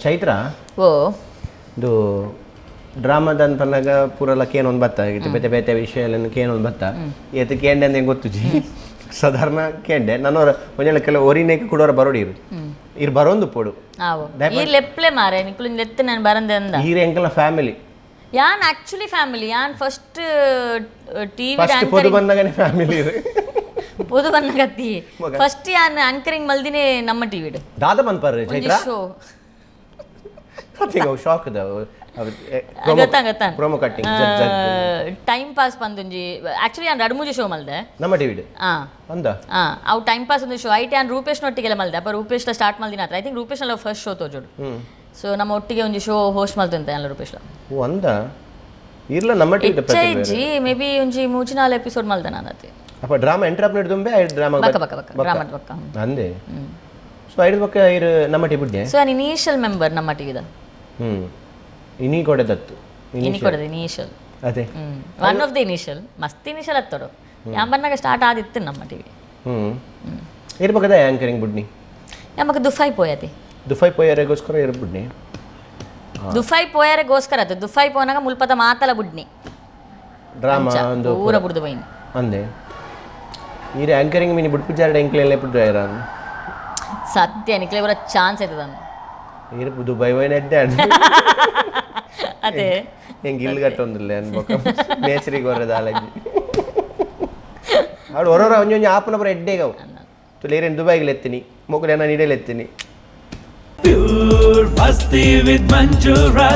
ಚೈತ್ರ. ಓ. ಇದು ಡ್ರಾಮಾದನ್ ಪನ್ನಗ ಪೂರಲ ಕೇನೊಂದು ಬತ್ತ, ಇತ್ತೆ ಬೇತೆ ಬೇತೆ ವಿಷಯಗಳನ್ನು ಕೇನೊಂದು ಬತ್ತ. ಏತ್ ಕೇಂಡೆ ಅಂದೆ ಗೊತ್ತುಜಿ, ಸಾಧಾರಣ ಕೇಂಡೆ. ನಾನು ಒಂಜೆಲ್ಲ ಕೆಲವು ಒರಿನೇಕ್ ಕುಡೋರ ಬರೋಡಿ ಇರು ಇರು ಬರೋಂದು ಪೋಡು. ಆವೋ, ಈ ಲೆಪ್ಲೆ ಮಾರೆ, ನಿಕುಲು ಲೆತ್ತು ನಾನು ಬರಂದೆ ಅಂದ. ಈರೆ ಎಂಕಲ್ನ ಫ್ಯಾಮಿಲಿ. ಯಾನ್ ಆಕ್ಚುಲಿ ಫ್ಯಾಮಿಲಿ, ಯಾನ್ ಫಸ್ಟ್ ಟಿವಿ ಫಸ್ಟ್ ಪೊದು ಬಂದಾಗನೇ ಫ್ಯಾಮಿಲಿ ಇರು. ಪೊದು ಬನ್ನಗತ್ತಿ, ಫಸ್ಟ್ ಯಾನ್ ಆಂಕರಿಂಗ್ ಮಲ್ದಿನೇ ನಮ್ಮ ಟಿವಿಡ್. ದಾದ ಬಂದ್ಪಾರ ಚೈತ್ರ? ಶೋ. ಅವು ಶಾಕ್. ಗೊತ್ತಾ ಗೊತ್ತಾ. Promo cutting. ಟೈಮ್ ಪಾಸ್ ಪಂದೊಂಜಿ, ಆಕ್ಚುಲಿ ಯಾನ್ ರಡ್ ಮೂಜಿ ಶೋ ಮಲ್ದೆ. ನಮ್ಮ ಟಿವಿಡ್? ಆ. ಅಂದ? ಆ, ಅವು ಟೈಮ್ ಪಾಸ್ ಒಂದು ಶೋ ಐಟ್ ಯಾನ್ ರೂಪೇಶ್ ನೊಟ್ಟಿಗೆಲ್ಲ ಮಲ್ದೆ. ಅಪ್ಪ ರೂಪೇಶ್ ಸ್ಟಾರ್ಟ್ ಮಲ್ದಿನ I think Rupesh Nalla first show ತೋಜೋಡು. ಸೊ ನಮ್ಮ ಒಟ್ಟಿಗೆ ಒಂಜಿ ಶೋ ಹೋಸ್ಟ್ ಮಲ್ತಂತೆ ಅಲ್ಲ ರೂಪೇಶ್. ಓ ಅಂದ, ಇರ್ಲ ನಮ್ಮ TV. H I G, may be ಒಂಜಿ ಮೂಜಿ ನಾಲ್ ಎಪಿಸೋಡ್ ಮಲ್ದೆ ನಾನು ಅತ್ತೆ. ಅಪ್ಪ ಡ್ರಾಮಾ ಎಂಟರ್ ಅಪ್ ದುಂಬೆ ಡ್ರಾಮಾ? ಬಕ್ಕ ಬಕ್ಕ ಬಕ್ಕ, ಡ್ರಾಮಾ ಬಕ್ಕ. ಅಂದೆ, ಸೊ ಐದು ಪಕ್ಕ ಇರು ನಮ್ಮ ಟಿ ಬುಡ್ಡೆ. ಸೊ ನಾನು ಇನಿಷಿಯಲ್ ಮೆಂಬರ್ ನಮ್ಮ ಟಿವಿದ. ಇನಿ ಕೊಡೆ ದತ್ತು. ಇನಿ ಕೊಡದು ಇನಿಷಿಯಲ್. ಅದೇ. ಒನ್ ಆಫ್ the initial, ಮಸ್ತ್ ಇನಿಷಿಯಲ್ ಹತ್ತೋಡು. ಯಾನ್ ಬನ್ನಾಗ ಸ್ಟಾರ್ಟ್ ಆದಿತ್ತು ನಮ್ಮ ಟಿವಿ. ಇರ್ ಪಕ್ಕದ ಆಂಕರಿಂಗ್ ಬುಡ್ನಿ? ನಮಗ್ ದುಫೈ ಪೋಯತಿ. ದುಫೈ ಪೋಯರೆಗೋಸ್ಕರ ಇರ್ ಬುಡ್ನಿ? ದುಫೈ ಪೋಯರೆಗೋಸ್ಕರ ಅದು, ದುಫೈ ಪೋನಾಗ ಮುಲ್ಪದ ಮಾತಲ ಬುಡ್ನಿ. ಡ್ರಾಮಾ ಒಂದು. ಪೂರ ಬುಡ್ದು ಬೈನಿ. ಅಂದೆ, ಈರೆ ಆಂಕರಿಂಗ್ ಮಿನಿ ಬುಡ್ಪು ಜಾರಡ ಎಂಕ್ಲೆಲ್ಲ ಪುಡ್ದು ಐರ. ಸತ್ಯ, ನಿಕ್ಲೆ ಪೂರ ಚಾನ್ಸ್ ಆಯ್ತದ. ಈರ್ ದುಬೈ ಹೋಯ್ನ ಎಡ್ಡೆ. ಅದೇ. ಹೆಂಗೆ ಇಲ್ಲು ಕಟ್ಟೊಂದಿಲ್ಲ ಅನ್ಬೋಕ ಮೇಸ್ರಿಗೆ ಹೊರದ ಆಲಜಿ ಅವಳು ಹೊರೊರ ಒಂಜಿ ಒಂಜಿ ಆಪನ ಪುರ ಎಡ್ಡೆಗವು ತುಲೇರೇನು ದುಬೈಗೆ ಎತ್ತೀನಿ, ಮೊಕ್ಕಲು ಏನ ನೀಡಲ್ಲಿ ಎತ್ತೀನಿ. Pure Masti with Manjura.